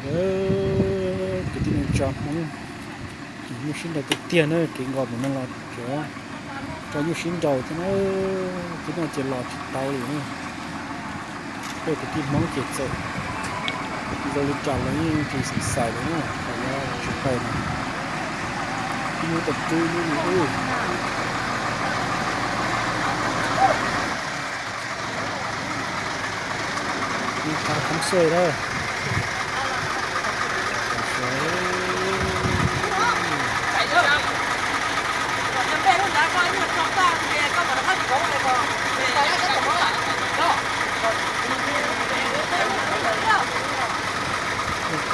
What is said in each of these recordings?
Kwv tij neej tsa Hmoob, nyuj sib nraus tiag tiag na, kev nkaus mus no los tseem tso nyuj sib nraus thiab na, tib no ces los tsis tau li na. Peb kwv tij Hmoob ces txawm zoo li cas los yeej tsis xav xav li na, tsis pais na. Ib hnub tau rub hnub li ub. Thoob xoj na.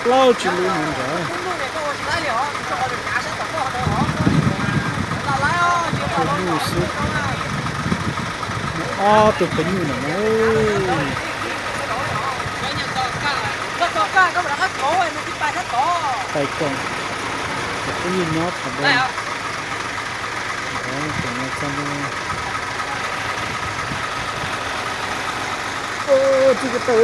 Plaub tsib lub no nrad. Tus nyuj xwb, muaj ob tug phaw nyuj no na. Pais koom, peb yeej nyob qhov ntawd. Txij ko taw.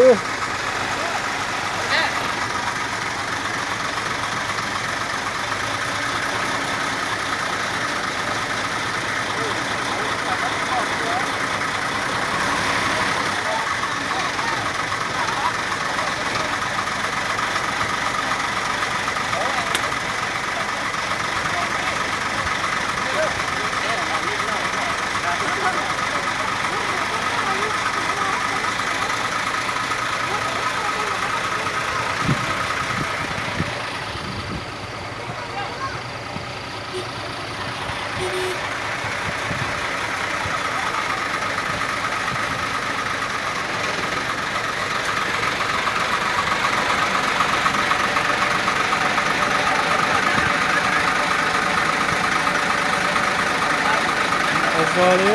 Ua li.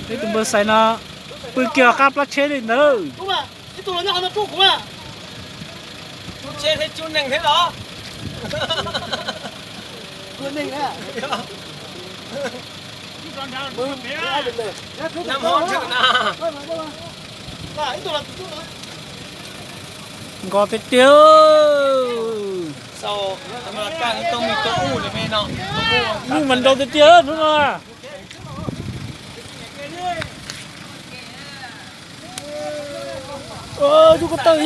Peb tus npawg Xais no pw kiag qab plab tsheb li ntawd. Nkos tiag tiag. Nyuj mas nrau tiag tiag hnub no. Yus ko taw.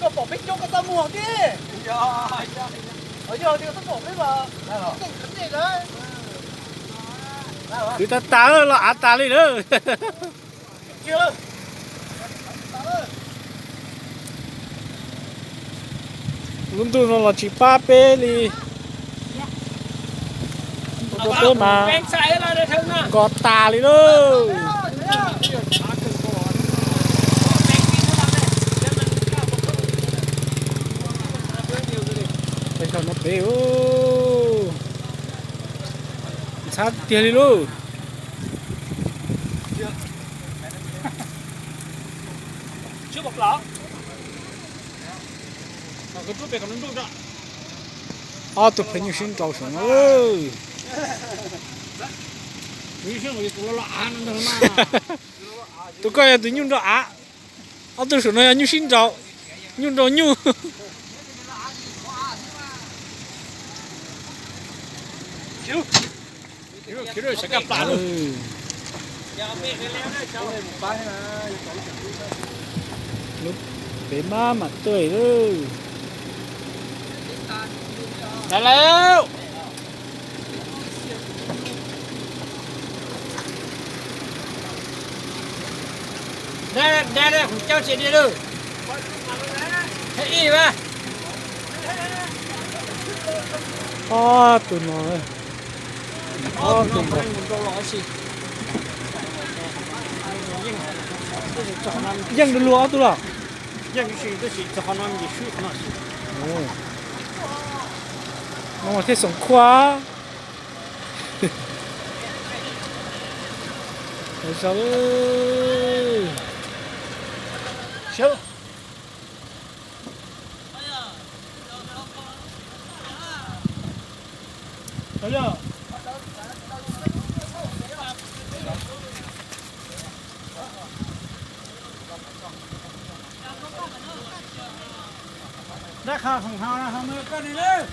Koj pom peb coob koj txaj muag tiag. Yog tias koj pom peb mas, kwv tas tas los av tas li lawm. Lub ntuj no los tsis pab peb li. Peb mas nkos tas li lawm. Peb ntshai no peb ntxhab tiag li lauj. Ob tug phaw nyuj sib nraus saum no. Tus koj yog tus nyuj nraus av, ob tug saum no yog nyuj sib nraus, nyuj nraus nyuj. Lub pem maj mam tuaj lawm. Tag lawm. Dab dab kuv coj tsis diaj lawm. Ib a, ob tug no, ob tug no. Yeej luag ob tug los? No mas thiaj xoom khuaj. Zov. Dab qha foom hau no ho mus koj li lawm.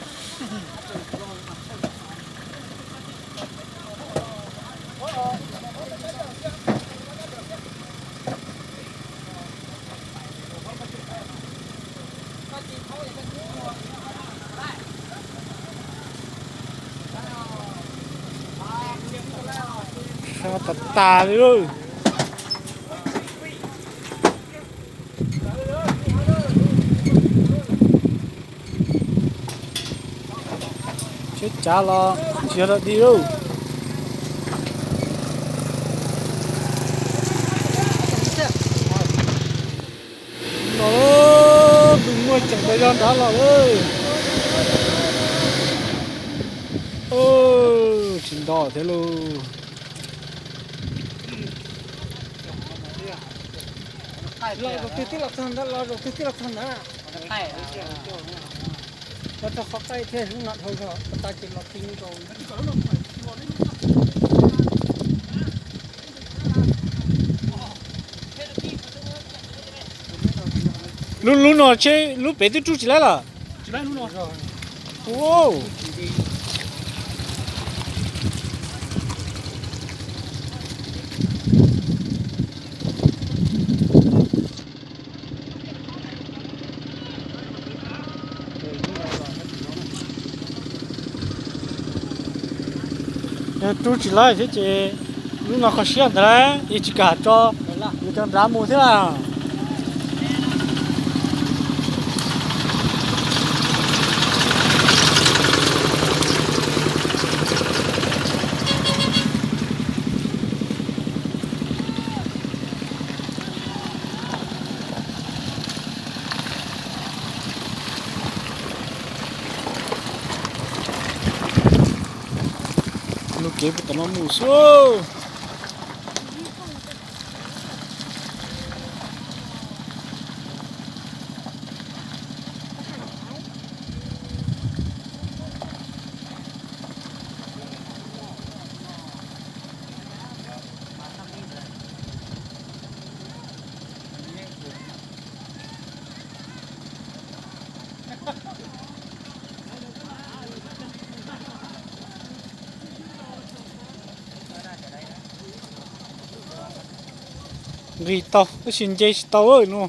Sab tas tas li lauj. Tsheb cav los tsis yog dog dig lauj. Los, tus muaj tseem tas zog nrad los lawm. Tsis nto thiab lauj. Los zaum twg twb los txog ntawd, los zaum twg twb los txog ntawd. Los txog qhov qaij thiab, lub no dhau zog, tas ces los ti nkaus. Lub, lub no tsheb lub pem twb rub tsis laib lawm. Yog rub tsis laib thiab ces lub no kho siab ntawd es tsis kam tso, yuav cov nrad mus thiab lawm. Lub kev puag tom no mus xwb. Nqis tau tab sis nce tsis tau no.